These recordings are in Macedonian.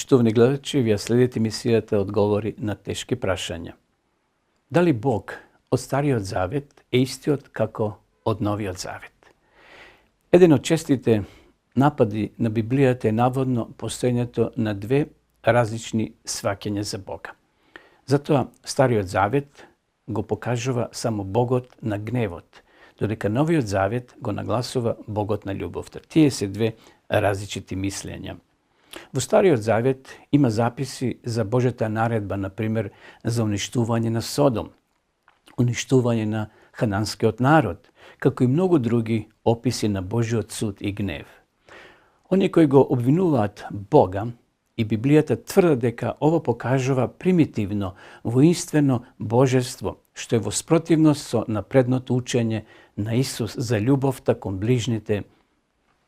Почитувани гледачи, вие следите емисијата Одговори на тешки прашања. Дали Бог од Стариот Завет е истиот како од Новиот Завет? Еден од честите напади на Библијата е наводно постоењето на две различни сваќања за Бога. Затоа Стариот Завет го покажува само Богот на гневот, додека Новиот Завет го нагласува Богот на љубовта. Тие се две различити мислења. Во Стариот Завет има записи за Божјата наредба, например, за уништување на Содом, уништување на хананскиот народ, како и многу други описи на Божјиот суд и гнев. Оние кои го обвинуваат Бога и Библијата тврдат дека ова покажува примитивно, воинствено божество, што е во спротивност со напредното учење на Исус за љубовта кон ближните.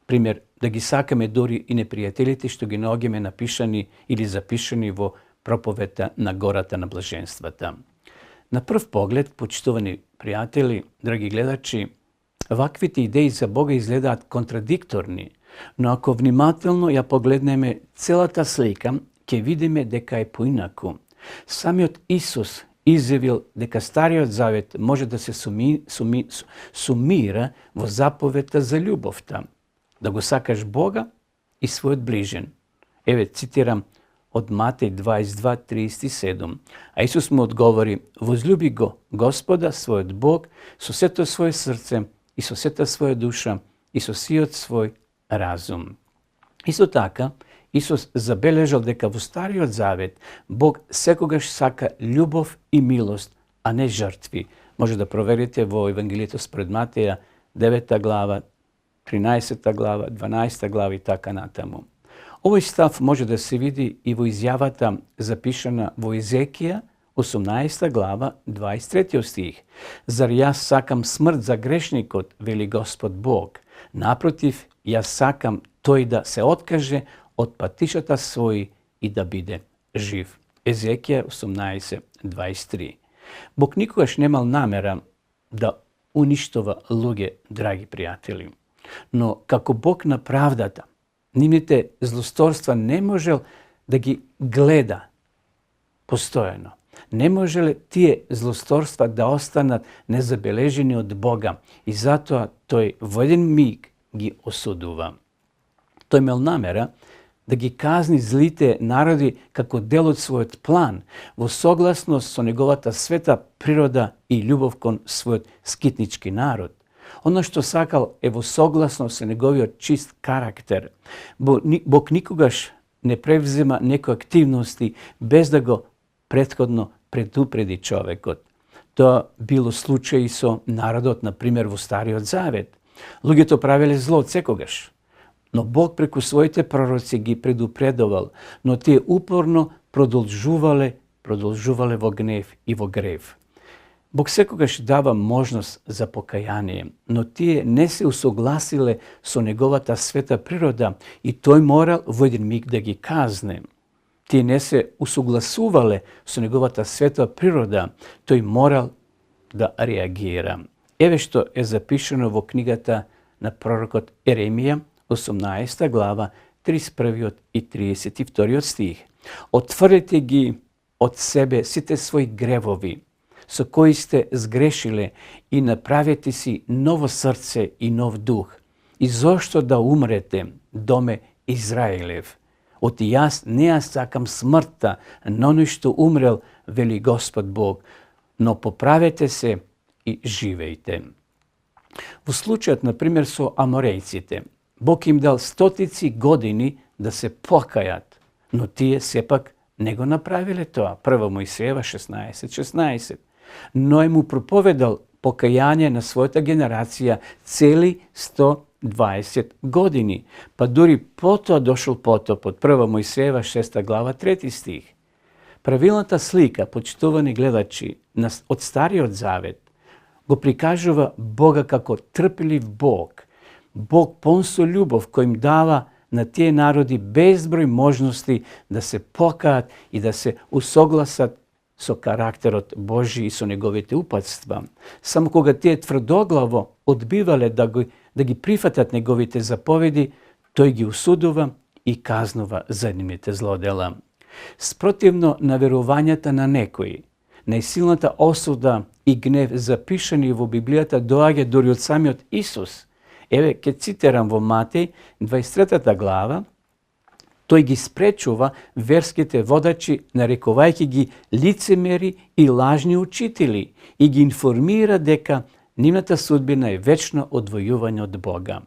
Пример, да ги сакаме дори и непријателите што ги наоѓаме напишани или запишани во проповета на гората на блаженствата. На прв поглед, почитувани пријатели, драги гледачи, ваквите идеи за Бога изгледаат контрадикторни, но ако внимателно ја погледнеме целата слика, ќе видиме дека е поинаку. Самиот Исус изјавил дека Стариот Завет може да се сумира во заповета за љубовта, да го сакаш Бога и својот ближен. Еве, цитирам од Матеј 22:37. А Исус му одговори: возлюби го Господа, својот Бог, со сето своје срце и со сета своја душа и со сиот свој разум. Исто така, Исус забележал дека во Стариот Завет Бог секогаш сака љубов и милост, а не жртви. Може да проверите во Евангелието според Матеја 9 глава, 13 глава, 12 глава и така натаму. Овој став може да се види и во изјавата запишана во Езекија 18 глава, 23 стих. Зар јас сакам смрт за грешникот, вели Господ Бог. Напротив, јас сакам тој да се откаже од патишата своји и да биде жив. Езекија 18:23. Бог никогаш немал намера да уништува луѓе, драги пријатели. Но како Бог на правдата, нивните злосторства не можел да ги гледа постојано. Не можеле тие злосторства да останат незабележени од Бога и затоа тој во еден миг ги осудува. Тој имел намера да ги казни злите народи како дел од својот план, во согласност со неговата света природа и љубов кон својот скитнички народ. Оно што сакал е во согласност со неговиот чист карактер. Бог никогаш не превзема некои активности без да го претходно предупреди човекот. Тоа било случај со народот, например, во Стариот Завет. Луѓето правеле зло од секогаш, но Бог преку своите пророци ги предупредувал, но тие упорно продолжувале во гнев и во грев. Бог секогаш дава можност за покаяние, но тие не се усогласиле со неговата света природа и тој морал во еден миг да ги казне. Тие не се усогласувале со неговата света природа, тој морал да реагира. Еве што е запишано во книгата на пророкот Еремија, 18 глава, 31 и 32 стих. Отврдете ги од себе сите своји гревови, со кои сте сгрешиле, и направете си ново срце и нов дух. И зошто да умрете, доме Израилев? Оти јас не ја сакам смртта, но оној што умрел, вели Господ Бог, но поправете се и живејте. Во случајот, например, со аморејците, Бог им дал стотици години да се покајат, но тие сепак не го направиле тоа. 1 Мојсеева 16:16. Но е му проповедал покаяние на својата генерација цели 120 години, па дури потоа дошол потоп од 1 Мојсеева 6 глава 3 стих. Правилната слика, почитувани гледачи, од Стариот Завет го прикажува Бога како трпелив Бог, Бог пон со љубов кој им дава на тие народи безброј можности да се покаат и да се усогласат со карактерот Божи и со неговите упатства. Само кога тие тврдоглаво одбивале да ги прифатат неговите заповеди, тој ги осудува и казнува за нивните злодела. Спротивно на верувањата на некои, најсилната осуда и гнев запишани во Библијата доаѓа дори од самиот Исус. Еве, ќе цитирам во Матеј, 23 глава, тој ги спречува верските водачи, нарекувајќи ги лицемери и лажни учители, и ги информира дека нивната судбина е вечно одвојување од Бога.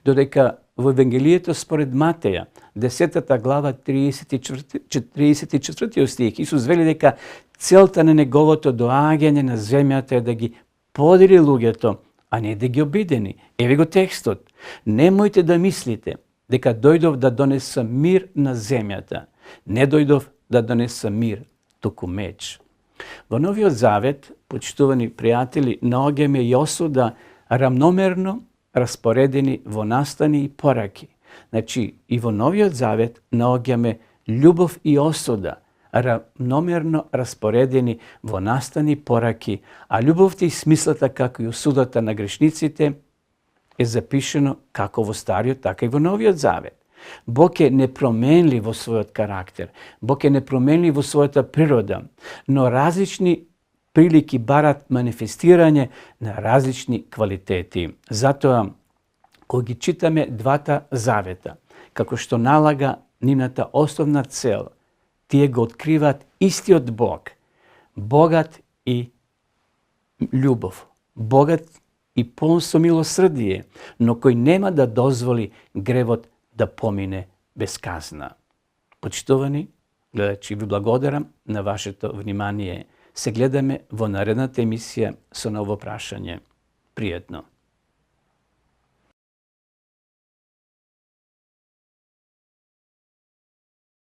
Додека во Евангелието според Матеја, 10 глава, 34 стих, Исус вели дека целта на неговото доаѓање на земјата е да ги подели луѓето, а не да ги обидени. Еве го текстот. Немојте да мислите дека дојдов да донесам мир на земјата. Не дојдов да донесам мир, туку меч. Во Новиот Завет, почитувани пријатели, наоѓаме и осуда рамномерно распоредени во настани и пораки. Значи, и во Новиот Завет наоѓаме љубов и осуда, рамномерно распоредени во настани пораки, а љубовта и смислата како и осудата на грешниците е запишено како во Стариот, така и во Новиот Завет. Бог е непроменлив во својот карактер, Бог е непроменлив во својата природа, но различни прилики барат манифестирање на различни квалитети. Затоа, кога ги читаме двата завета, како што налага нивната основна цел, тие го откриваат истиот Бог, богат и љубов, богат и полн со милосрдие, но кој нема да дозволи гревот да помине без казна. Почитувани гледачи, ви благодарам на вашето внимание. Се гледаме во наредната емисија со ново прашање. Пријатно!